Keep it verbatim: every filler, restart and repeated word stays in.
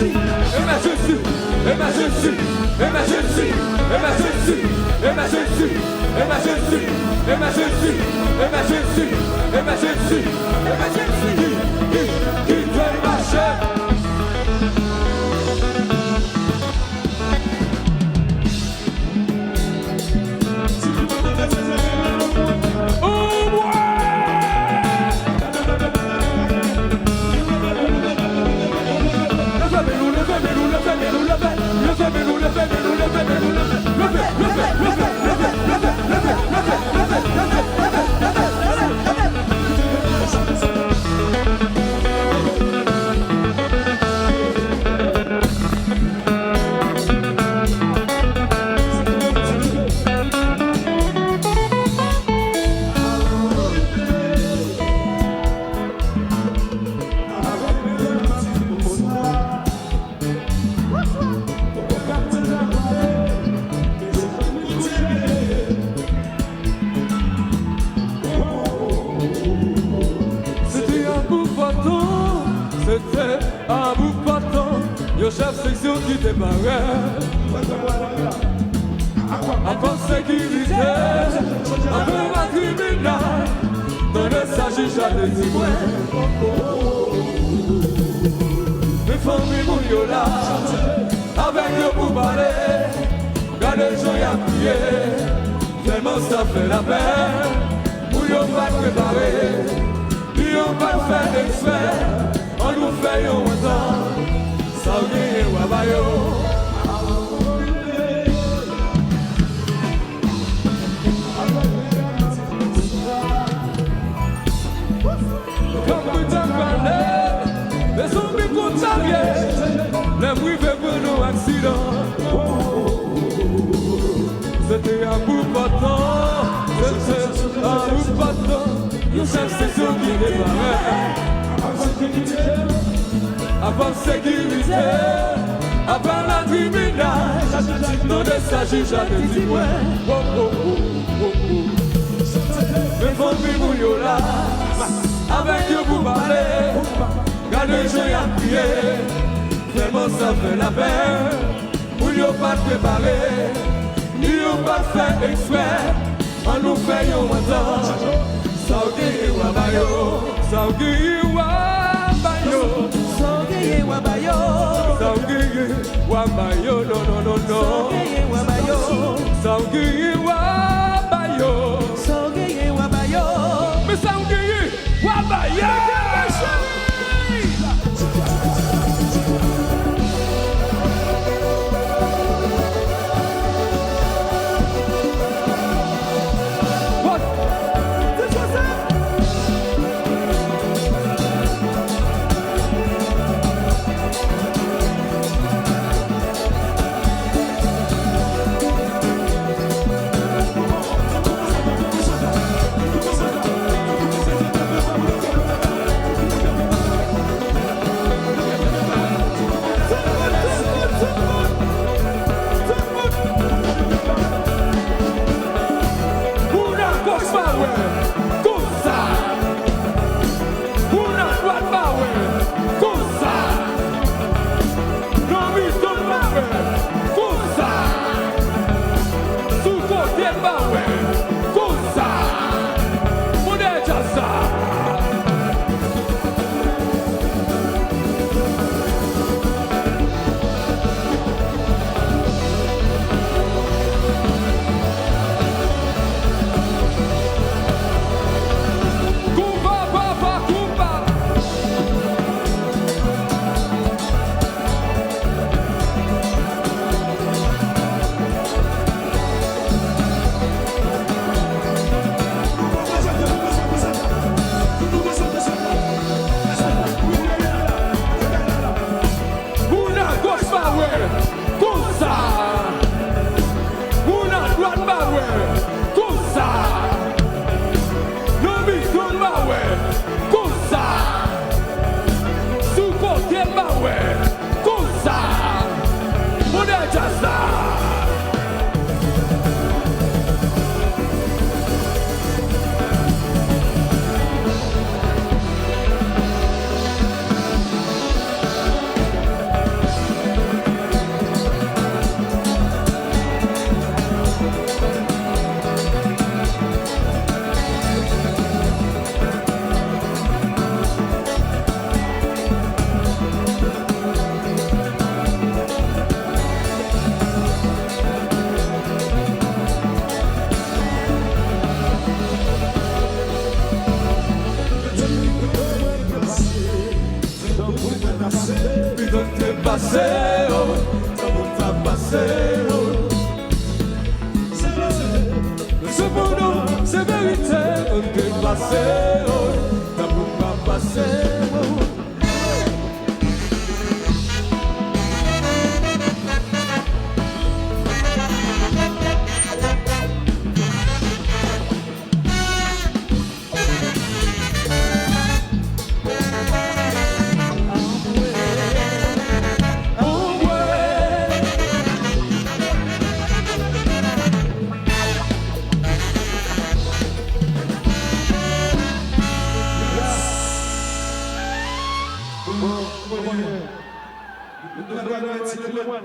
Emergency! Emergency! Emergency! Emergency! Emergency! Emergency! Emergency! Emergency! Emergency! Emergency! Ki, ki, ki dwe mache? Se te Abou Patan, se te Abou Patan, yon chèf seksyon ki te parèt. Avan sekirite, avan latribinal, tande sa jij la te di mwen. Men fanmi moun yo la, avèk yo pou pale, gade jan y ap kriye. Tèlman sa fè lapèn, moun yo pa t prepare, ni yo pa t fè eksprè. Ann nou fè yon antant, sa w genyen w a ba yo. Kanpe t ap pale, men zanmi konn sa l ye. Lè m rive pran yon aksidan. Se te Abou Patan, se te Abou Patan. Yon chèf seksyon ki te parèt. Avan sekirite, avan latribinal, tande sa jij la te di mwen. Wo, wo, wo, wo, wo. Men fanmi moun yo la, avèk yo pou pale. Gade jan y ap kriye, tèlman sa fè lapèn. Moun yo pa t prepare, ni yo pa t fè eksprè. Ann nou fè yon antant. Sa w genyen w a ba yo. Sa w genyen w a ba yo. Sa w genyen w a ba yo. Sa w genyen w a ba yo. Non, non, non, non. Sa w genyen w a ba yo. Sa w genyen w a ba yo. Sa w genyen w a ba yo. Men sa w genyen. Wa Bayo! Te pase, oh, tankou m t ap pase, oh. Se vre, sepandan, se verite, m te pase, oh, tankou m t ap pase, oh. Bon, bon, bon. Nou dwe al nan ti kwen.